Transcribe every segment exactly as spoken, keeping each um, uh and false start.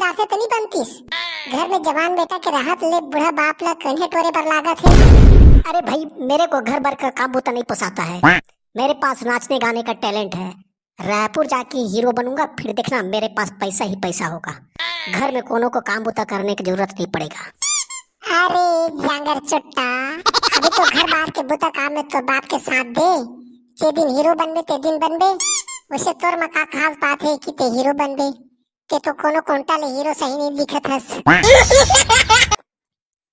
चार से तो नहीं बनतीस। घर में जवान बेटा के रहत ले बूढ़ा बाप ला कन्हे टोरे बर लागत हे। अरे भाई, मेरे को घर बर का काम बूता नहीं पोसाता है। मेरे पास नाचने गाने का टैलेंट है। रायपुर जाके हीरो बनूंगा, फिर देखना मेरे पास पैसा ही पैसा होगा। घर में कोनो को काम बूता करने की जरूरत नहीं पड़ेगा। अरे जांगर चुट्टा, अभी तो घर बार के बूता काम में तो बाप के साथ दे। जे दिन हीरो बनबे ते दिन बनबे। वैसे तोर में का खास बात है कि ते हीरो बनबे? ते तो कोनो कोंटा ले हीरो सही नहीं दिखत हस।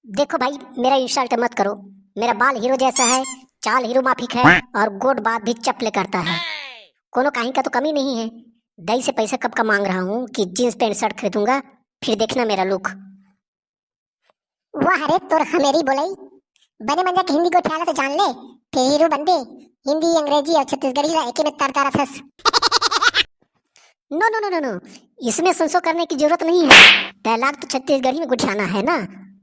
देखो भाई, मेरा इंसल्ट मत करो। मेरा बाल हीरो जैसा है, चाल हीरो माफिक है और गोड बात भी चपले करता है। कोनो कहीं का तो कमी नहीं है। दई से पैसा कब का मांग रहा हूँ कि जींस पैंट शर्ट खरीदूंगा, फिर देखना मेरा लुक। वाह रे तोर हमेरी बोलई, बने मंजा के हिंदी गोठियाला तो जान ले, फिर हीरो बनबे। हिंदी, अंग्रेजी और छत्तीसगढ़ी ला एके में तर तरत हस। नो नो नो नो नो, इसमें संसो करने की जरूरत नहीं है। डायलॉग तो छत्तीसगढ़ी में गोठियाना है ना,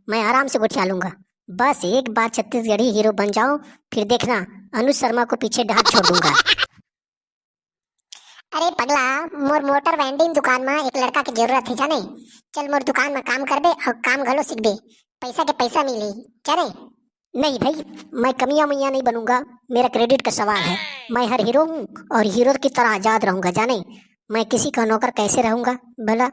मैं आराम से गोठिया लूंगा। बस एक बार छत्तीसगढ़ी हीरो बन जाऊं, फिर देखना अनुज शर्मा को पीछे ढाक छोड़ दूंगा। अरे पगला, मोर मोटर वेंडिंग दुकान में एक लड़का की जरूरत है जाने। चल मोर दुकान में काम करबे और काम घलो सीखबे, पैसा के पैसा मिली जाने। नहीं भाई, मैं कमिया मुइया नहीं बनूंगा। मेरा क्रेडिट का सवाल है। मैं हर हीरो हूँ और हीरो की तरह आजाद रहूंगा जाने। मैं किसी का नौकर कैसे रहूंगा भला?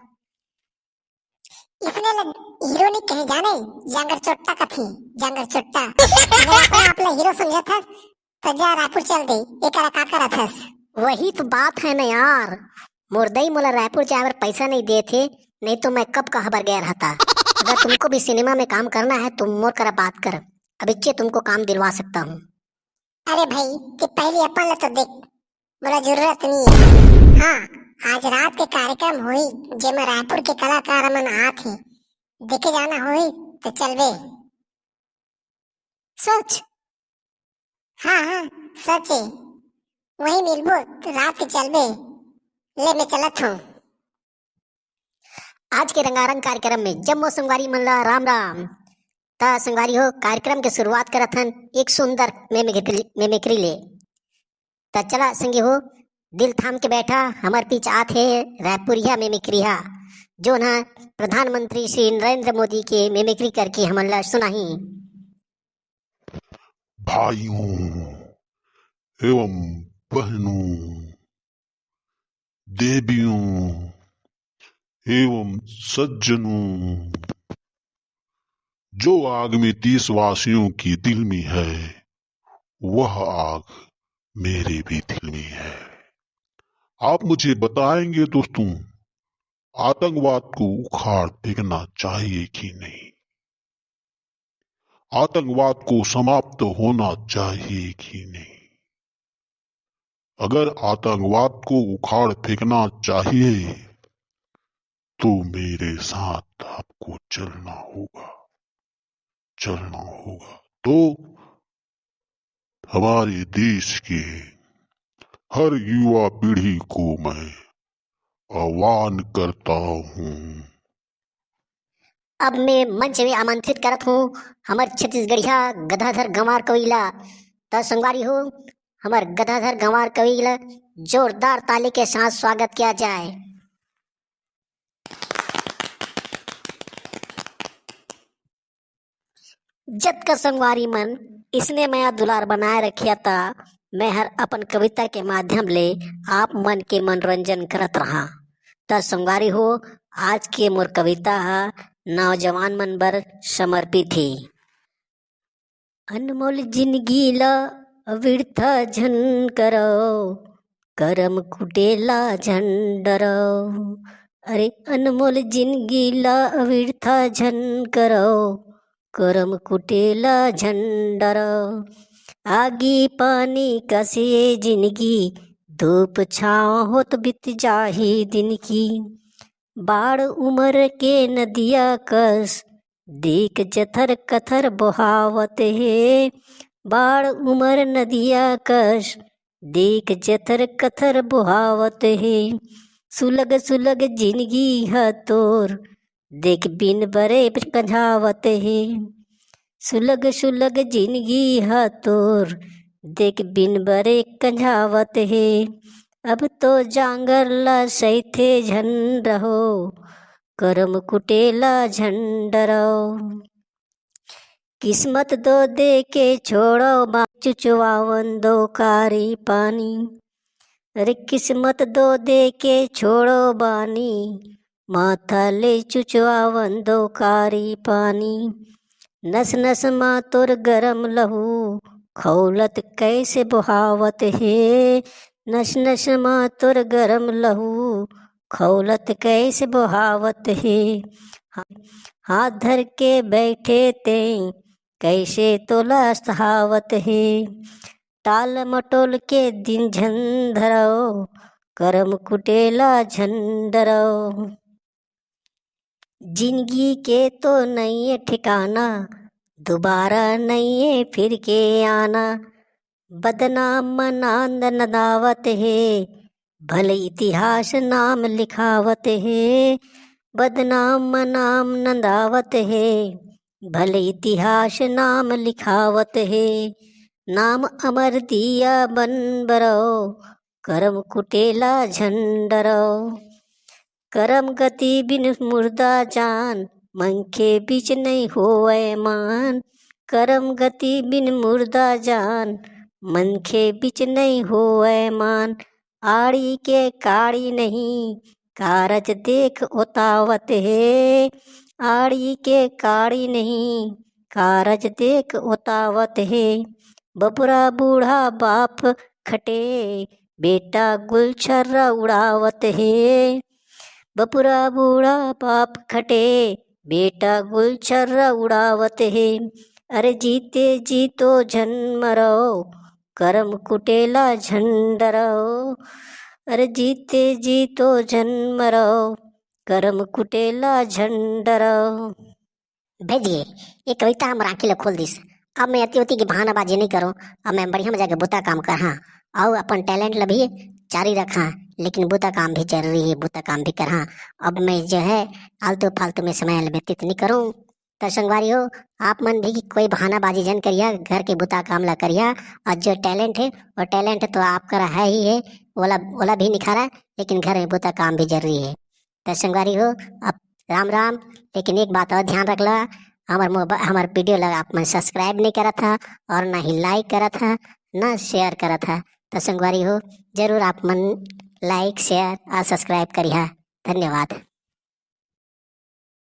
इसने ल हीरो नहीं कहे जाने, जांगर चोट्टा कथे, जांगर चोट्टा। अगर अपन आप ला हीरो समझत हस, तो जा रायपुर चल दे, एकरा का करत हस? वही तो बात है ना यार, मोर दई मोला रायपुर जाए बर पैसा नहीं दे थे, नहीं तो मैं कब का हबर गया रहता। अगर तुमको भी सिनेमा में काम करना है तो मोर करा बात कर, अबिच्चे तुमको काम दिलवा सकता हूँ। अरे भाई, ते पहली अपन ला तो देख, मोला जरूरत नहीं है। हाँ, आज रात के कार्यक्रम होही, जेमा रायपुर के कलाकार मन आत हे, देखे जाना होही तो चलबे। सच? हाँ हाँ, सच है। वही मिलबो तो रात के चलबे। ले मैं चलत हूँ। आज के रंगारंग कार्यक्रम में जम्मो संगवारी मन ला राम राम। त संगवारी हो, कार्यक्रम के शुरुआत करत हन एक सुंदर मिमिक्री, मिमिक्री ले। त चला संगी हो, दिल थाम के बैठा, हमर बीच आत हे रायपुरिया मिमिक्रिया, जोन ह प्रधानमंत्री श्री नरेंद्र मोदी के मिमिक्री करके हमन ला सुनाही। भाइयों एवं बहनों, देवियों एवं सज्जनों, जो आग में देशवासियों की दिल में है, वह आग मेरे भी दिल में है। आप मुझे बताएंगे दोस्तों, आतंकवाद को उखाड़ फेंकना चाहिए कि नहीं? आतंकवाद को समाप्त होना चाहिए कि नहीं? अगर आतंकवाद को उखाड़ फेंकना चाहिए, तो मेरे साथ आपको चलना होगा, चलना होगा। तो हमारे देश के हर युवा पीढ़ी को मैं आह्वान करता हूँ। अब मैं मंच में आमंत्रित करत हूँ हमर छत्तीसगढ़िया गदाधर गंवार कवि ला। त संगवारी हो, हमर गदाधर गंवार कवि ला जोरदार ताली के साथ स्वागत किया जाए। जतका संगवारी मन इसने मया दुलार बनाए रखिया, त मैं हर अपन कविता के माध्यम ले आप मन के मनोरंजन करत रहा। त संगवारी हो, आज के मोर कविता ह नौजवान मन बर समर्पित हे। अनमोल जिनगी ला अविरथा झन करव, करम कुटेला झन डरव। अरे अनमोल जिनगी ला अविरथा झन करव, करम कुटेला झन डरव। आगी पानी कस ये जिनगी, धूप छाँव होत बित जाही दिन की। बाढ़ उमर के नदिया कस, देख जथर कथर बोहावत हे। बाढ़ उमर नदिया कस, देख जथर कथर बोहावत हे। सुलग सुलग जिनगी ह तोर, देख बिन बरे कंझावत हे। सुलग सुलग जिनगी ह तोर, देख बिन बरे कंझावत हे। अब तो जांगर ला सहिथे झन रहो, करम कुटेला झन डरव। किस्मत दो दे के छोड़व बा, चुचवावन दो कारी पानी। अरे किस्मत दो दे के छोड़व बानी, माथा ले चुचवावन दो कारी पानी। नस नस मा तोर गरम लहू, खौलत कैसे बोहावत हे। नस नस मा तोर गरम लहू, खौलत कैसे बोहावत हे। हा-, हाथ धर के बैठे ते, कैसे तोला सहावत हे। टाल मटोल के दिन झन धरव, करम कुटेला झन डरव। जिंदगी के तो नइये ठिकाना, दोबारा नइये फिर के आना। बदनाम मनांद नदावत हे, भले इतिहास नाम लिखावत हे। बदनाम मनाम नदावत हे, भले इतिहास नाम लिखावत हे। नाम अमर दिया बन बरव, करम कुटेला झन डरव। करम गति बिन मुर्दा जान, मनखे बीच नइ होवय मान। करम गति बिन मुर्दा जान, मनखे बीच नइ होवय मान। आड़ी के काड़ी नहीं, कारज देख ओतावत हे। आड़ी के काड़ी नहीं, कारज देख ओतावत हे। बपुरा बूढ़ा बाप खटे, बेटा गुलछर्रा उड़ावत हे। बपुरा बूढ़ा बाप खटे, बेटा गुलछर्रा उड़ावत हे। अरे जीते जी तो झन मरव, करम कुटेला झन डरव। अरे जीते जी तो झन मरव, करम कुटेला झन डरव। भेजिए, ये कविता हमर आँखी ल खोल दिस। अब मैं अति उति के बहानाबाजी नहीं करूँ, अब मैं बढ़िया मजा के बुता काम करहा, अउ अपन talent ल भी जारी रखा, लेकिन बुता काम भी जरूरी है, बुता काम भी करहा। अब मैं जो है आलतू फालतू में समय ल व्यतीत नहीं करूँ। त संगवारी हो, आप मन भी कोई बहानाबाजी झन करिहा, घर के बुता काम ला करिहा, और जो talent है, वो talent तो आप करा है ही है, ओला, ओला भी निखारा, लेकिन घर में बुता काम भी जरूरी है। त संगवारी हो, अब राम राम, लेकिन एक बात और ध्यान रख ला, हमर मोबा-, हमर video ला आप मन subscribe नहीं करत हा, और ना ही like करत हा, ना share करत हा। त संगवारी हो, जरूर आप मन like, share और subscribe करिहा। धन्यवाद।